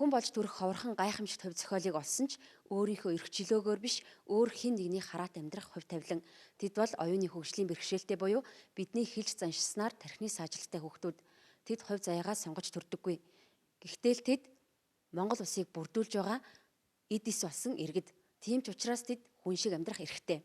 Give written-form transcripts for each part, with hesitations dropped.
Хүн болж төрөх ховорхон гайхамшигт хувь зохиолыг олсон ч өөрийнхөө эрх чөлөөгөөр биш, өөр хэн нэгний хараат амьдрах хувь тавилан. Тэд бол оюуны хөгжлийн бэрхшээлтэй буюу бидний хэлж заншсанаар тархины саажилттай хүүхдүүд. Тэд хувь заяагаа сонгож төрдөггүй. Гэхдээ л тэд Монгол улсыг бүрдүүлж байгаа эд эс болсон иргэд. Тийм ч учраас тэд хүн шиг амьдрах эрхтэй.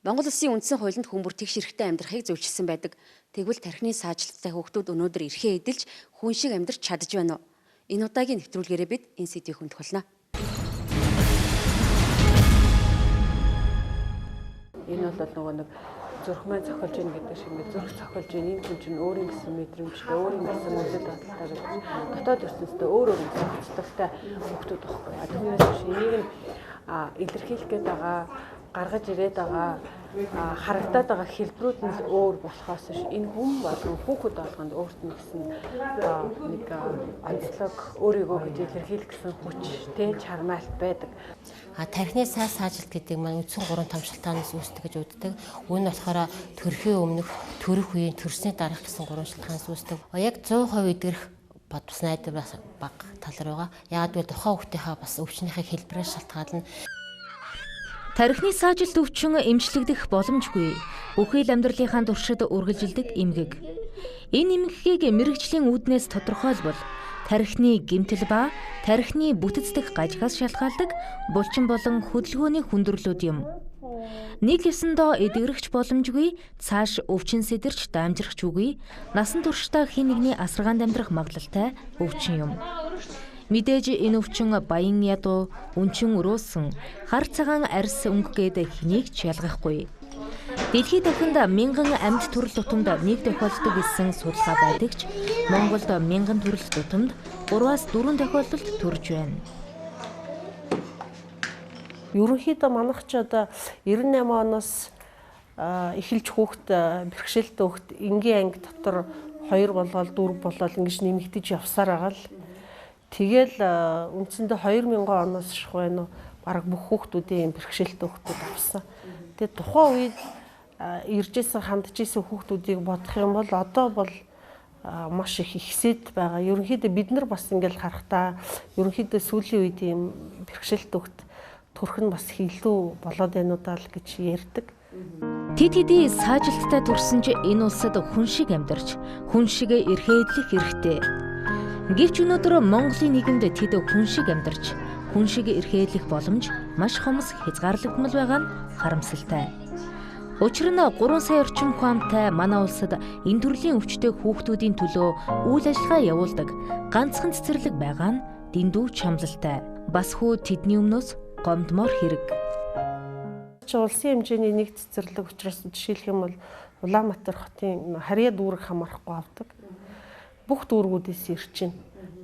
Монгол улсын үндсэн хуулинд хүн бүр тэгш эрхтэй амьдрахыг зөвчилсөн байдаг. Тэгвэл тархины саажилттай хүүхдүүд өнөөдөр эрхээ эдэлж хүн шиг амьдрч чадаж байна уу? Энэ удаагийн нэвтрүүлгээрээ бид энэ сэдвийг хөндөх болно. Энэ бол нөгөө нэг зүрх маань зохиолж ийн гэдэг шиг ингээд зүрх зохиолж ийн, энэ хүн чинь өөрийн гэсэн мэдрэмжтэй, өөрийн гэсэн үзэл бодолтой гэж дотоод ертөнцийн өөр өөр гэсэн хоцлогтой хүүхдүүд байхгүй. Түүнээс биш энийг нь илэрхийлэх гээд байгаа, гаргаж ирээд байгаа, харагдаад байгаа хэлбэрүүд нь л өөр болохоос биш энэ хүн болгон, хүүхэд болгонд өөрт нь гэсэн нэг онцлог, өөрийгөө гэж илэрхийлэх гэсэн хүч, тэ чармайлт байдаг. Тархины саажилт гэдэг маань үндсэн 3 том шалтгаанаас үүсдэг гэж үздэг. Үүн нь болохоор төрхийн өмнөх, төрөх үеийн, төрсний дараах гэсэн 3 шалтгаанаас үүсдэг. Яг 100% эдгэрэх бас найдвараас бага тал руугаа. Яагаад гэвэл тухайн хүүхдийнхаа бас өвчнийхээ хэлбэрээс шалтгаална. Тархины саажилт өвчин эмчлэгдэх боломжгүй. Бүхий л амьдралынхаа туршид үргэлжилдэг эмгэг. Энэ эмгэгийг мэргэжлийн үүднээс тодорхойлбол тархины гэмтэл ба тархины бүтэц дэх гажигаас шалтгаалдаг булчин болон хөдөлгөөний хүндрэлүүд юм. Нэг ёсондоо эдгэрэх боломжгүй, цааш өвчин сэтэрч дамжрах ч үгүй, насан туршдаа хэн нэгний асаргаанд амьдрах магадлалтай өвчин юм. Мэдээж энэ өвчин баян ядуу, өнчин өрөөсөн, хар цагаан арьс өнгө гээд хэнийг ч ялгахгүй. Дэлхийд дахинд мянган амьд төрөл тутамд нэг тохиолддог гэсэн судалгаа байдаг ч Монголд мянган төрөл тутамд 3-4 тохиолдолд төрж байна. Ерөнхийдөө манайх ч одоо 98 оноос эхэлж хүүхд бэрхшээлтэй хүүхд энгийн анги дотор 2 болоод 4 болоод ингэж нэмэгдэж явсаар байгаа л. Тэгэл үндсэндээ 2000 оноос ших байна уу, бараг бүх хүүхдүүдийн бэрхшээлтэй хүүхдүүд авсан. Тэгээ тухайн үед иржсэн, хандж исэн хүүхдүүдийг бодох юм бол одоо бол маш их ихсэд байгаа. Ерөнхийдөө бид нар бас ингээл харахтаа ерөнхийдөө сүүлийн үед ийм бэрхшээлтэй хүүхд төрөх нь бас илүү болоод байна уу даа л гэж ярьдаг. Тэд хэдий саажилттай төрсөн ч энэ улсад хүн шиг амьдарч, хүн шиг эрхээ эдлэх эрхтэй. Гэвч өнөөдөр Монголын нийгэмд тэд хүн шиг амьдарч, хүн шиг эрхээ эдлэх боломж маш хомс хязгаарлагдмал байгаа нь харамсалтай. Учир нь 3 сая орчим хүн амтай манай улсад энэ төрлийн өвчтэй хүүхдүүдийн төлөө үйл ажиллагаа явуулдаг ганцхан цэцэрлэг байгаа нь дэндүү чамлалтай. Бас хүү тэдний өмнөөс гомдмоор хэрэг. Чи улсын хэмжээний нэг цэцэрлэг учраас жишээлх юм бол Улаанбаатар хотын харьяа дүүрэг хамаарахгүй авдаг. Бүх дүүргүүдээс ирж байна.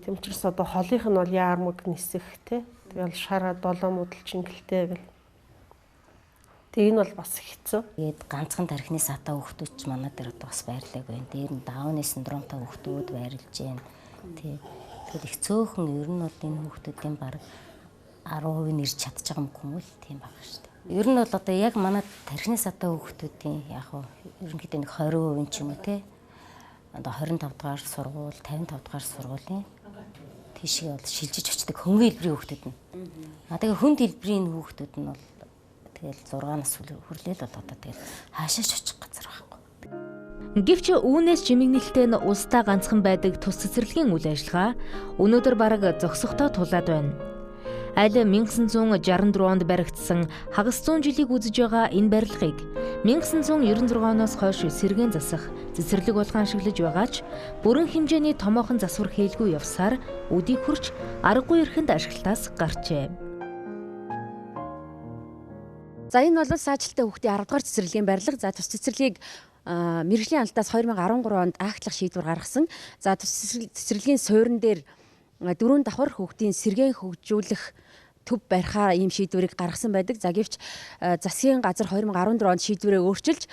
Тийм учраас одоо холынх нь бол яармаг нисэх те. Тэгэл шараа долоо модал чингэлтэй гэл. Тэг энэ бол бас хэцүү. Тэгээд ганцхан тархины саатай хүүхдүүд ч манай дээр одоо бас байрлаг байна. Дээр нь Дауны синдромтой хүүхдүүд байрлаж байна. Тий. Тэгэл их цөөхөн ер нь бол энэ хүүхдүүдийн бараг 10% нь ирж чадчих байгаа юм уу л тийм баг шүү дээ. Ер нь бол одоо яг манай тархины саатай хүүхдүүдийн яг уу ерөнхийдөө нэг 20% ч юм уу те. Одоо 25 дугаар сургууль, 55 дугаар сургуулийн тийшээ бол шилжиж очдог хөнгөн хэлбэрийн хүүхдүүд нь. Тэгээ хүнд хэлбэрийн хүүхдүүд нь бол тэгэл 6 нас хүрлээл бол одоо тэгэл хаашаач очих газар байхгүй. Гэвч үүнээс чимэгнэлтэй нь улстай ганцхан байдаг тус цэцэрлэгийн үйл ажиллагаа өнөөдөр бараг зогсохдоо тулаад байна. Аль 1964 онд баригдсан хагас 100 жилийг үзэж байгаа энэ барилгыг 1996 оноос хойш сэргээн засах цэцэрлэг болгон ашиглаж байгаа ч бүрэн хэмжээний томоохон засвар хийлгүй явсаар үдийг хөрч аргагүй эрхэнд ашиглалтаас гарчээ. За энэ бол саажилттай хүүхдийн 10 дугаар цэцэрлэгийн барилга. За тус цэцэрлэгийг мэргэжлийн алдараас 2013 онд актлах шийдвэр гаргасан. За тус цэцэрлэгийн суурин дээр 4 давхар хүүхдийн сэргээн хөгжүүлэх төв барихаар ийм шийдвэрийг гаргасан байдаг. За гэвч засгийн газар 2014 онд шийдвэрээ өөрчилж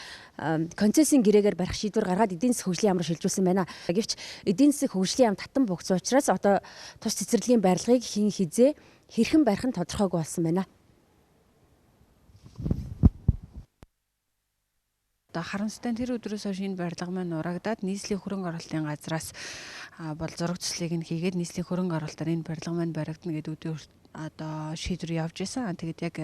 концессийн гэрээгээр барих шийдвэр гаргаад эдийн засгийн хөгжлийн яам руу шилжүүлсэн байна. Гэвч эдийн засгийн хөгжлийн яам татан бугдсан учраас одоо тус цэцэрлэгийн барилгыг хэн хизээ хэрхэн барих нь тодорхойгүй болсон байна. Одоо харамсалтай нь тэр өдрөөс хойш энэ барилга маань урагдаад нийслэлийн хөрөнгө оруулалтын газраас бол зураг төслийг нь хийгээд нийслэлийн хөрөнгө оруулалтаар энэ барилга маань баригдана гэдэг өдөр одоо шийдвэр явж исэн. Тэгээд яг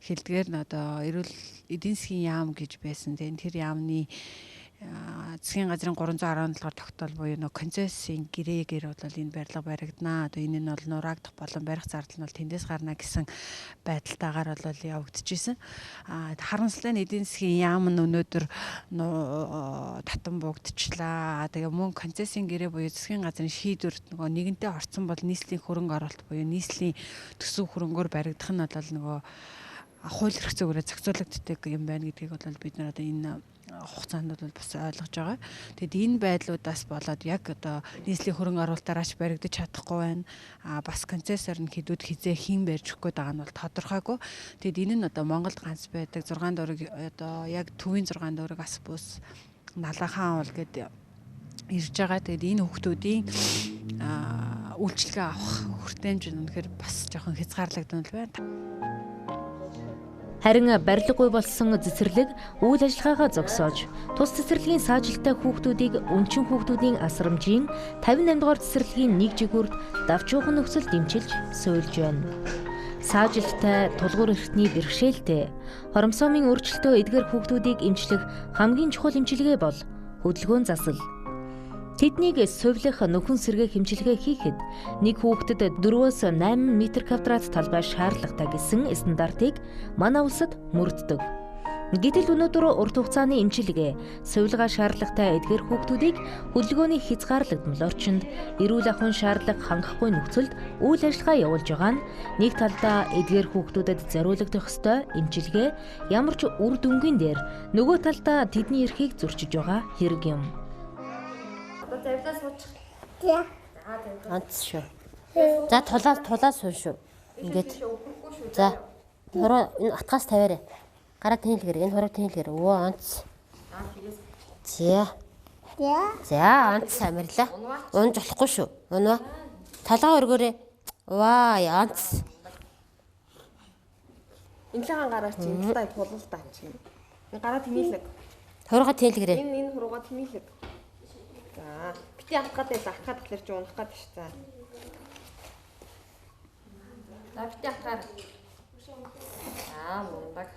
хэлдгээр нь одоо эрүүл эдийн засгийн яам гэж байсан. Тэгээд тэр яамны засгийн газрын 317 дугаар тогтоол буюу нөө концессийн гэрээгээр бол энэ барилга баригданаа. Одоо энэ нь бол нураагдах болон барих зардал нь бол тэндээс гарна гэсэн байдалтайгаар бол явагдчихсэн. Харамсалтай нь эдийн засгийн яам нь өнөөдөр татан бугдчихлаа. Тэгээ мөн концессийн гэрээ буюу засгийн газрын шийдвэрт нөгөө нэгэнтээ орцсон бол нийслэлийн хөрөнгө оруулалт буюу нийслэлийн төсөв хөрөнгөөр баригдах нь бол нөгөө хууль эрх зүйгээрээ зохицуулагддаг юм байна гэдгийг бол бид нар одоо энэ хугацаанд бол бас ойлгож байгаа. Тэгэд энэ байдлуудаас болоод яг одоо нийслэлийн хөрөнгө оруулалтаараач баригдаж чадахгүй байна. Бас концессор нь хэдүүд хизээ хэн барьж өгөх гээд байгаа нь бол тодорхойгүй. Тэгэд энэ нь одоо Монголд ганц байдаг 6 дөрөг одоо яг төвийн 6 дөрөг ас бус Налаахан уул гээд ирж байгаа. Тэгэд энэ хүүхдүүдийн үйлчилгээ авах хүртээмж нь үнэхээр бас жоохон хязгаарлагдсан л байна. Харин барилгагүй болсон цэцэрлэг үйл ажиллагаагаа зогсоож тус цэцэрлэгийн саажилттай хүүхдүүдийг өнчин хүүхдүүдийн асрамжийн 58 дугаар цэцэрлэгийн нэг жигүүрт давчуухан нөхцөл дэмчилж суйлж байна. Саажилттай тулгуур эрхтний бэрхшээлтэй хоромсоомын өөрчлөлтөө эдгэр хүүхдүүдийг эмчлэх хамгийн чухал эмчилгээ бол хөдөлгөөн засал. Тэднийг сувилах нөхөн сэргээх эмчилгээ хийхэд нэг хүүхдэд 4-өөс 8 м квадрат талбай шаардлагатай гэсэн стандартыг манай улсад мөрддөг. Гэтэл өнөөдөр урт хугацааны эмчилгээ, сувилгаа шаардлагатай эдгээр хүүхдүүдийг хөдөлгөөний хязгаарлагдмал орчинд эрүүл ахуйн шаардлага хангахгүй нөхцөлд үйл ажиллагаа явуулж байгаа нь нэг талдаа эдгээр хүүхдүүдэд зориулагдах ёстой эмчилгээ ямар ч үр дүнгийн дээр нөгөө талдаа тэдний эрхийг зөрчиж байгаа хэрэг юм. Завлаа суучих. За. Онц шүү. За тулаа суун шүү. Ингээд. За. Хороо энэ атгаас тавиарай. Гараа тэнэлгэр, энэ хороо тэнэлгэр. Өвөө онц. За. За, онц амарлаа. Унж болохгүй шүү. Унаа. Талгаа өргөөрэй. Ваа, онц. Инлэгаан гараар чи энэ талдаа тулал даа чи. Энэ гараа тэмийлэг. Хороо тэнэлгэрээ. Энэ хуруугаа тэмийлэг. За, бити атгаад байл, атгаад тэгэхээр чи унах гээд ш. За. За, бити атгаар. Аа, мундаг.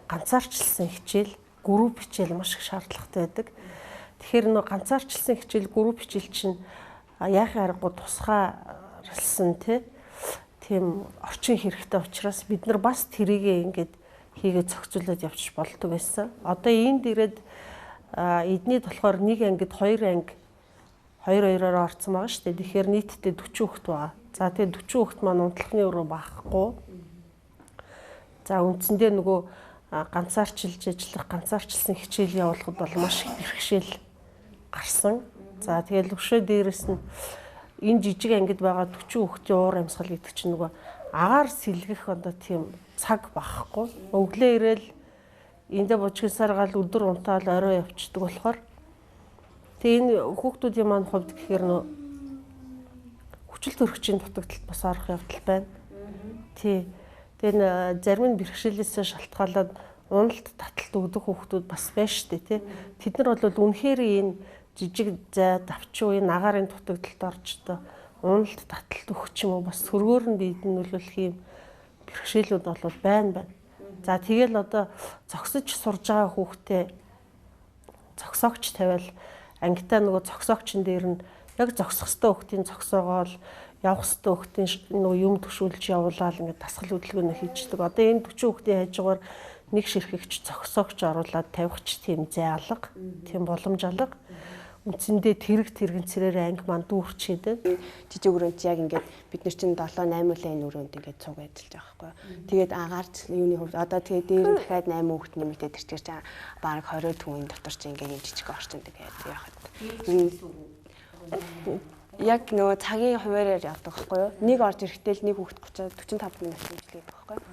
Ганцаарчлсан хичээл, групп хичээл маш их шаардлагатай байдаг. Тэгэхээр нөө ганцаарчлсан хичээл, групп хичээл чинь яахын аргагүй тусгаарлсан тийм орчин хэрэгтэй учраас бид нар бас тэрийгээ ингээд хийгээд зохицуулаад явчих болдог байсан. Одоо энд ирээд эднийд болохоор нэг ангид хоёр анги хоёр хоёроор орцсон байгаа шүү дээ. Тэгэхээр нийтдээ 40 хүүхэд байгаа. За тэгээ 40 хүүхэд маань унтлахны өрөө байхгүй. За үндсэндээ нөгөө ганцаарчилж ажиллах, ганцаарчилсан хичээл явуулахад бол маш их бэрхшээл гарсан. За тэгэл өшөө дээрэс нь энэ жижиг ангид байгаа 40 хүүхдийн уур амьсгал гэдэг чинь нөгөө агаар сэлгэх одоо тийм цаг байхгүй. Өглөө ирээл эндээ бужигсаар гал өдөр унтаал орой явчихдаг болохоор тэгээ энэ хүүхдүүдийн маань хувьд гэхээр нөө хүчил төрөгчийн дутагдалт бас орох явдал байна. Тий. Тэгээ зарим нь бэрхшээлээсээ шалтгаалаад уналт таталт өгдөг хүүхдүүд бас байна шүү дээ, тий. Тэд нар бол үнэхээр энэ жижиг зай давчуу энэ агаарын дутагдалт орж одоо уналт таталт өгч юм уу бас сөргөөр нь биед нь нөлөөлөх юм бэрхшээлүүд бол байна. За тэгэл одоо зогсож сурж байгаа хүүхдээ зогсоогч тавиал ангитаа нөгөө зогсоогчн дээр нь яг зогсох ёстой хүүхдийн зогсоогоол явах ёстой хүүхдийн нөгөө юм төшүүлж явуулаад ингээд дасгал хөдөлгөөнөө хийждэг. Одоо энэ 40 хүүхдийн хажуугаар нэг ширхэгч зогсоогч оруулаад тавихч тийм зай алга, тийм боломж алга. Үндсэндээ тэрэг тэрэгцрээр анги маань дүүрчээд байна. Жижиг өрөөнд яг ингээд бид нар чинь 7 8 үлээ энэ өрөөнд ингээд цуг ажиллаж байгаа байхгүй. Тэгээд агаарч юуны хувьд одоо тэгээд дээр нь дахиад 8 хүүхэд нэмэгдээд ирчихээр чинь бараг 20 түүний дотор чинь ингээд юм жижиг орчинд ингээд яхад. Яг нөгөө цагийн хуваараар явдаг байхгүй юу? Нэг орж ирэхдээ л нэг хүүхэд 30 45 минут имчилгээ гэдэг байхгүй юу?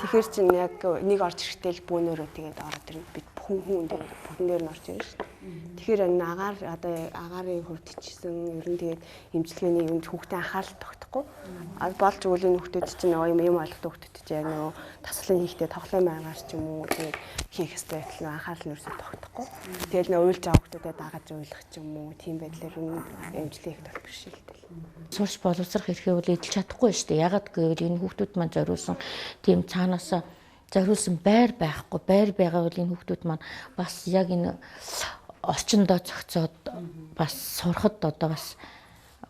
Тэгэхээр чинь яг нэг орж ирэхдээ л бүүнөрөө тэгээд ороод ирнэ. Бид хүн хүн дээр бүгдэн дээр нь орж ирнэ шүү дээ. Тэгэхээр энэ агаар одоо агаарын хувьд ч гэсэн ер нь тэгээд имчилгээний юм хүүхдээ анхаарал тогтохгүй. Болж өгвөл энэ хүүхдүүд чинь нөгөө юм ойлгодог хүүхдүүд чинь яг нөгөө тасгалын хийхдээ тоглоом агаар ч юм уу тэгээд хийх ёстой байтал нөгөө анхаарал нь ерөөсөө тогтохгүй. Тэгэл нөгөө уйлж байгаа хүүхдүүдэд дагаж уйлах ч юм уу тийм байдлаар имчилгээ хийхэд бол бэрхшээлтэй. Сурч боловсрох эрхээ бол эдэлж чадахгүй шүү дээ. Ягаад гэвэл энэ хүүхдүүд маань зориулсан тийм цаанаасаа зориулсан байр байхгүй. Байр байгаа бол энэ хүүхдүүд маань бас яг энэ орчиндөө зохицоод бас сурахад одоо бас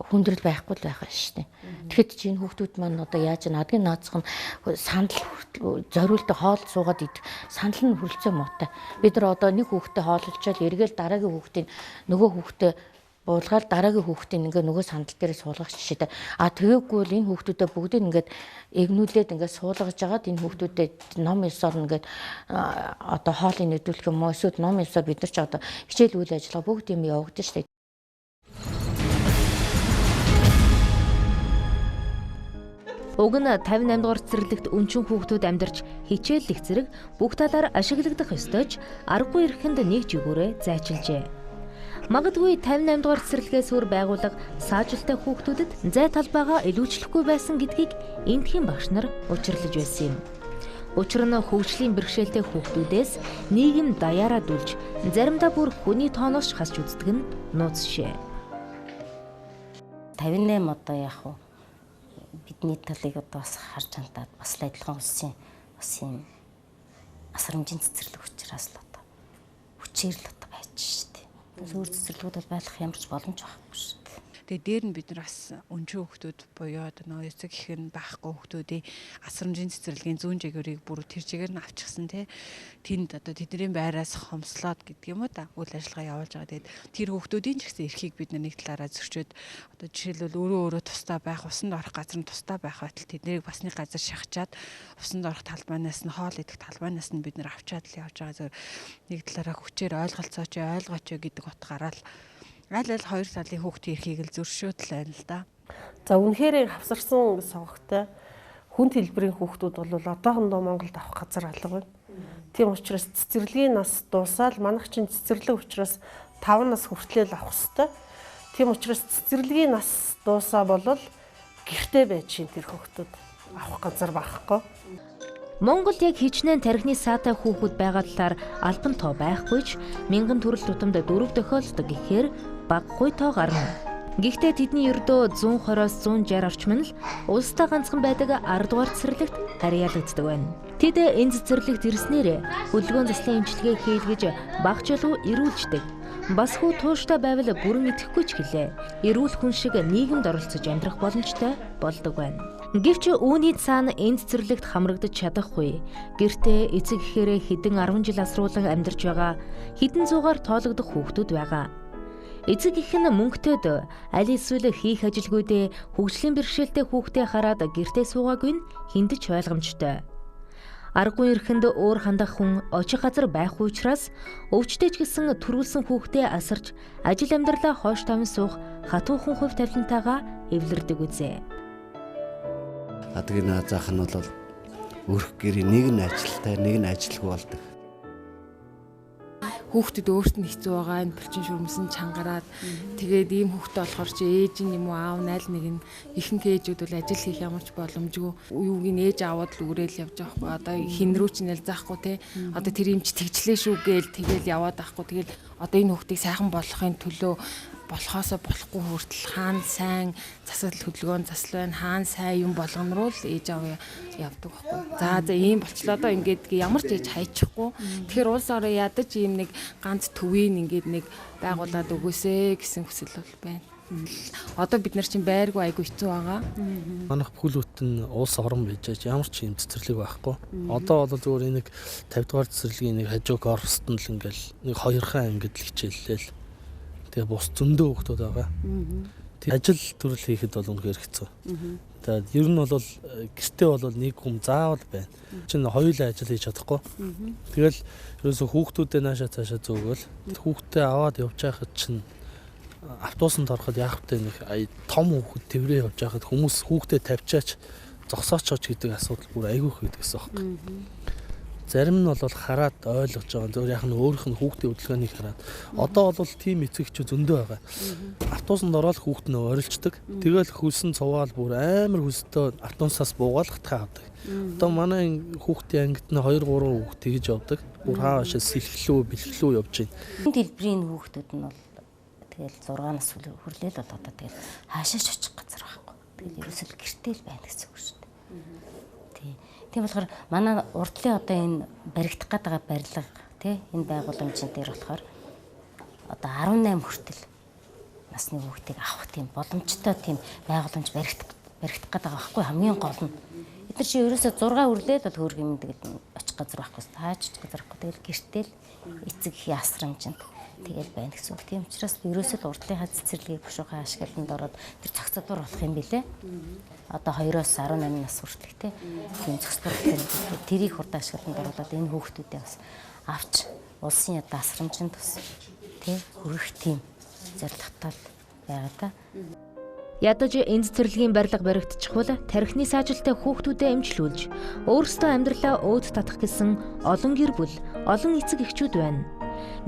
хүндрэл байхгүй л байх шүү дээ. Тэгэхэд чи энэ хүүхдүүд маань одоо яаж наадгийн наацх нь сандал зориултаа хоол суугаад идэх сандал нь хүрэлцээ муутай. Бид нар одоо нэг хүүхдээ хоололчоод эргээл дараагийн хүүхдийн нөгөө хүүхдээ буулгаад дараагийн хүүхдийн ингээ нөгөө сандал дээрээ суулгах жишээтэй. А тэгээгүй бол энэ хүүхдүүдэд бүгдийг ингээд эгнүүлээд ингээд суулгаж агаад энэ хүүхдүүдэд ном ёсоор ингээд одоо хоолыг нэдүүлэх юм уу эсвэл ном ёсоор бид нар ч одоо хичээл үйл ажиллагаа бүгд юм явагдаж штэ. Уг нь 58 дугаар цэцэрлэгт өнчин хүүхдүүд амьдарч хичээллэх зэрэг бүх талаар ашиглагдах ёстой ч аргагүй эрхэнд нэг жигүүрээ зайчилжээ. Магадгүй 58 дугаар цэцэрлэгээс өөр байгууллага саажилтай хүүхдүүдэд зай талбайгаа илүүчлэхгүй байсан гэдгийг эндхийн багш нар учирлаж байсан юм. Учир нь хөгжлийн бэрхшээлтэй хүүхдүүдээс нийгэм даяараа дүлж, заримдаа бүр хүний тооноос хасч үздэг нь нууц шээ. 58 одоо яг уу бидний талыг одоо бас харж хантаад бас л адилхан улсын бас юм асрамжийн цэцэрлэг учраас л одоо хүчээр л одоо байж штэ. Өөр цэцэрлэгүүд бол байх ямар ч боломж байхгүй шүү дээ. Тэгээ дээр нь бид нар бас өнчөө хүүхдүүд буюу одоо нөгөө эцэг их нь байхгүй хүүхдүүдийн асрамжийн цэцэрлэгийн зүүн жигүүрийг бүр тэр чигээр нь авчихсан тий. Тэнд одоо тэдний байраас хомслоод гэдэг юм уу да үйл ажиллагаа явуулж байгаа. Тэгээд тэр хүүхдүүдийн ч гэсэн эрхийг бид нар нэг талаараа зөрчөөд одоо жишээлбэл өөрөө өөрөө тусдаа байх, усанд орох газар нь тусдаа байх байтал тэднийг бас нэг газар шахачаад усанд орох талбайнаас нь хоол идэх талбайнаас нь бид нар авчаад л явж байгаа. Зөв нэг талаараа хүчээр ойлголцооч ойлгооч гэдэг утгаараа л аль аль хоёр талын хүүхдийн эрхийг л зөршөөд л байна л да. За үнэхээр хавсарсан сонгогтой хүн хэлбэрийн хүүхдүүд бол одоохондоо Монголд авах газар алга байна. Тийм учраас цэцэрлэгийн нас дуусаад манайх чинь цэцэрлэг учраас 5 нас хүртлээл авах хэвээр. Тийм учраас цэцэрлэгийн нас дуусаа болол гэртээ байж шин тэр хүүхдүүд авах газар байхгүй. Монгол яг хичнээн тархины саатай хүүхэд байгаа талаар албан тоо байхгүй ч мянган төрөл тутамд дөрөв тохиолддог гэхээр багагүй тоо гарна. Гэхдээ тэдний ердөө 120-оос 160 орчим нь л улстай ганцхан байдаг 10 дугаар цэцэрлэгт харьяалагддаг байна. Тэд энэ цэцэрлэгт ирснээр хөдөлгөөн заслын эмчилгээ хийлгэж баг чулуу эрүүлждэг. Бас хүү тууштай байвал бүрэн идэхгүй ч гэлээ. Эрүүл хүн шиг нийгэмд оролцож амьдрах боломжтой болдог байна. Гэвч үүний цаана энэ цэцэрлэгт хамрагдаж чадахгүй. Гэртээ эцэг эхээрээ хэдэн 10 жил асруулан амьдарч байгаа хэдэн зуугаар тоологдох хүүхдүүд байгаа. Эцэг эх нь мөнгөтэд аль эсвэл хийх ажилгүйдээ хөгжлийн бэрхшээлтэй хүүхдээ хараад гэртээ суугаагүй нь хүнд ч ойлгомжтой. Аргагүй эрхэнд өөр хандах хүн очих газар байхгүй учраас өвчтэй ч гэсэн төрүүлсэн хүүхдээ асарч ажил амьдралаа хойш тавин суух хатуухан хувь тавилантайгаа эвлэрдэг үзээ. Адгийн наазаах нь бол өрх гэрийн нэг нь ажилтай, нэг нь ажилгүй болдог. Хүүхдүүд өөрт нь хэцүү байгаа, энэ бэлчин шүрмсэн чангараад тэгээд ийм хүүхдээ болохоор чи ээж нь юм уу аав нь аль нэг нь ихэнх ээжүүд бол ажил хийх ямар ч боломжгүй. Юуг нь ээж аваад л үрээл явж байгаа хгүй. Одоо хин рүү ч нэл заахгүй те. Одоо тэр юм чи тэгчлээ шүү гээл тэгэл яваад байхгүй. Тэгэл одоо энэ хүүхдийг сайхан болгохын төлөө болохоосоо болохгүй хүртэл хаана сайн засал хөдөлгөөн засал байна, хаана сайн юм болгоно руу л ээж аав явдаг байхгүй. За за ийм болчлоо доо ингээд ямар ч ээж хайчихгүй. Тэгэхээр улс орон ядаж ийм нэг ганц төвийг ингээд нэг байгуулад өгөөсэй гэсэн хүсэл бол байна. Одоо бид нар чинь байргүй айгүй хэцүү байгаа. Манайх бүхэл бүтэн улс орон байж ямар ч юм цэцэрлэг байхгүй. Одоо бол зүгээр нэг 50 дугаар цэцэрлэгийн нэг хажуу корпуст нь л ингээл нэг хоёрхан ангид л хичээллээл. Тэгээ бус зөндөө хүүхдүүд байгаа. Тэг ажил төрөл хийхэд бол үнэхээр хэцүү. Тэгээд ер нь бол гэртээ бол нэг хүн заавал байна. Чин хоёулаа ажил хийж чадахгүй. Тэгэл ерөөсө хүүхдүүдээ наашаа цаашаа зөөгөөл хүүхдээ аваад явж байхад чинь Автобусанд ороход яах вэ, нэг том хүүхэд тэврээ явж байхад хүмүүс хүүхдээ тавьчаач, зогсоочооч гэдэг асуудал бүр айгүй их байдаг гэсэн байхгүй. Зарим нь бол хараад ойлгож байгаа. Зөв яг нь өөрийнх нь хүүхдийн хөдөлгөөнийг хараад. Одоо бол тийм эцэгч зөндөө байгаа. Автобусанд ороод хүүхд нь орилчдаг. Тэгэл хөлсөн цуваал бүр амар хөлстөө автобусаас буугаал хатгаа авдаг. Одоо манай хүүхдийн ангид нь 2 3 хүүхд тэгж явдаг. Бүр хаашаа сэлхлүү, бэлхлүү явж байна. Энэ дэлбэрийн хүүхдүүд нь бол тэгэл 6 нас хүрлээл бол одоо тэгэл хаашаа ч очих газар байхгүй. Тэгэл ерөөсөө л гэртэл байна гэсэн үг шүү дээ. Тий. Тийм болохоор манай урдлын одоо энэ баригдах гээд байгаа барилга тий энэ байгууламжийн дээр болохоор одоо 18 хүртэл насны хүүхдийг авах тийм боломжтой тийм байгууламж баригдах гээд байгаа байхгүй, хамгийн гол нь. Эдгээр чи ерөөсөө 6 хүрлээл бол хөөргөн юм тэгэл очих газар байхгүй, тааж очих газар байхгүй. Тэгэл гэртэл эцэг эхийн асрамжинд тэгэл байна гэсэн үг. Тийм учраас ерөөсөө л урдлынхаа цэцэрлэгийг бушуухан ашиглалтанд ороод тэр зохицолбор болох юм билэ. Одоо 2-оос 18 нас хүртэлх тийм зохицолбор болох юм билээ. Тэрийг хурдан ашиглалтанд оруулаад энэ хүүхдүүдээ бас авч улсын одоо асрамжинд бас тий хүрэх тийм зорилготой байгаа та. Ядаж энэ цэцэрлэгийн барилга баригдчихвал тархины саажилттай хүүхдүүдэд эмчлүүлж өөрсдөө амьдралаа өөд татах гэсэн олон гэр бүл, олон эцэг эхчүүд байна.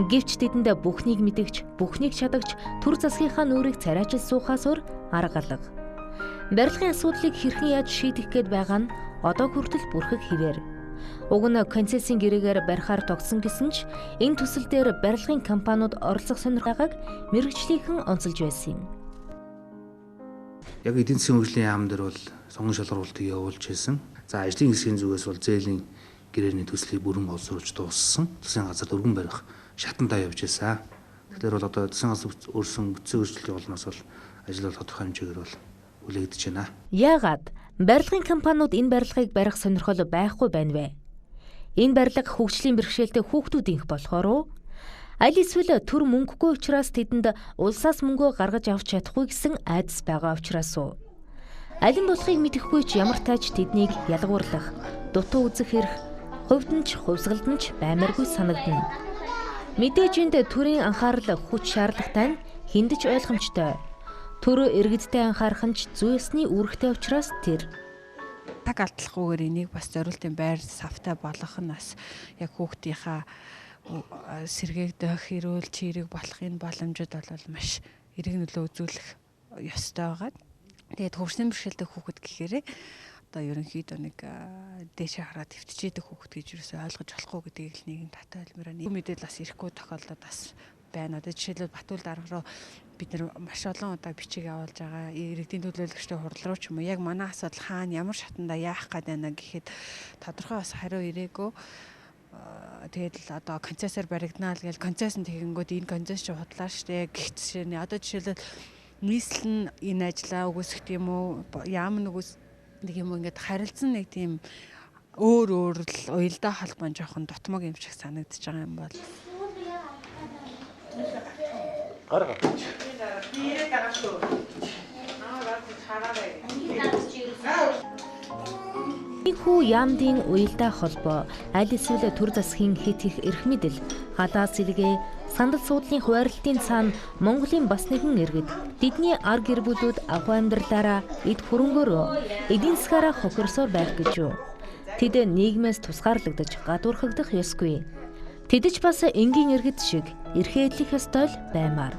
Гэвч тэдэнд бүхнийг мэдэгч, бүхнийг чадагч төр засгийнхаа нүрийг царайчилж суухаас өөр арга алга. Барилгын асуудлыг хэрхэн яаж шийдэх гээд байгаа нь одоо хүртэл бүрхэг хэвээр. Уг нь концессийн гэрээгээр барихаар тогтсон гэсэн ч энэ төсөл дээр барилгын компаниуд оролцох сонирхолтой байгааг мэргэжлийнхэн онцолж байсан юм. Яг эдийн засгийн хөгжлийн яам дээр бол сонгон шалгаруултыг явуулж байсан. За, ажлын хэсгийн зүгээс бол зээлийн гэрээний төслийг бүрэн боловсруулж дууссан. Засгийн газар өргөн барих шатандаа явж байсан. Тэгэхээр бол одоо засгийн газар өөрсөн бүтцийн өөрчлөлтийн улмаас бол ажил бол тодорхой хэмжээгээр бол хүлээгдэж байна. Яагаад барилгын компаниуд энэ барилгыг барих сонирхол байхгүй байна вэ? Энэ барилга хөгжлийн бэрхшээлтэй хүүхдүүдийнх болохоор уу? Аль эсвэл төр мөнгөгүй учраас тэдэнд улсаас мөнгөө гаргаж авч чадахгүй гэсэн айдас байгаа учраас уу? Аль нь болохыг мэдэхгүй ч ямар тааж тэднийг ялгуурлах, дутуу үзэх эрх хувьд нь ч хувьсгалд нь ч баймааргүй санагдана. Мэдээж энд төрийн анхаарал хүч шаардлагатай нь хүнд ч ойлгомжтой. Төр иргэдтэй анхаарах нь ч зүй ёсны үүрэгтэй учраас тэр. Цаг алдлахгүйгээр энийг бас зориултын байр савтай болгох нь бас яг хүүхдийнхаа сэргээгдэх, эрүүл чирэг болох энэ боломжид бол маш эерэг нөлөө үзүүлэх ёстой байгаа. Тэгээд хөгжлийн бэрхшээлтэй хүүхэд гэхээр одоо ерөнхийдөө нэг дээшээ хараад твтчээдэг хүүхэд гэж юусоо ойлгож болохгүй гэдгийг л нийгэм татайлмаар байна. Мэдээлэл бас ирэхгүй тохиолдол бас байна. Одоо жишээлбэл Батүл дарга руу бид нэр маш олон удаа бичиг явуулж байгаа. Иргэдийн төлөөлөгчдийн хурал руу ч юм уу яг манай асуудал хаана ямар шатанда яах гээд байна гэхэд тодорхой бас хариу ирээгүй. Тэгээд л одоо концессор баригдана л гээл концесс нь тэгэнгүүт энэ концесс чи худлаа штэ гэх жишээ нь одоо жишээлбэл нийслэл нь энэ ажлаа үгүйсгэх юм уу, яам нь үгүйсгэх юм уу, ингээд харилцан нэг тийм өөр өөр л уялдаа холбоо жоохон дутмаг юм шиг санагдаж байгаа юм бол. Гар гарч. Биерээ дагаа шүү. Аа гар хараарай. Ийхүү яамдын уялдаа холбоо аль эсвэл төр засгийн хит их эрх мэдэл, халаа сэлгээ, сандал суудлын хуваарлтын цаана Монголын бас нэгэн иргэд тэдний ар гэр бүлүүд агуу амьдралаараа эд хөрөнгөөрөө эдийн засгаараа хохирсоор байх гэж юу. Тэд нийгмээс тусгаарлагдаж гадуурхагдах ёсгүй. Тэд ч бас энгийн иргэд шиг эрхээ эдлэх ёстой л баймаар.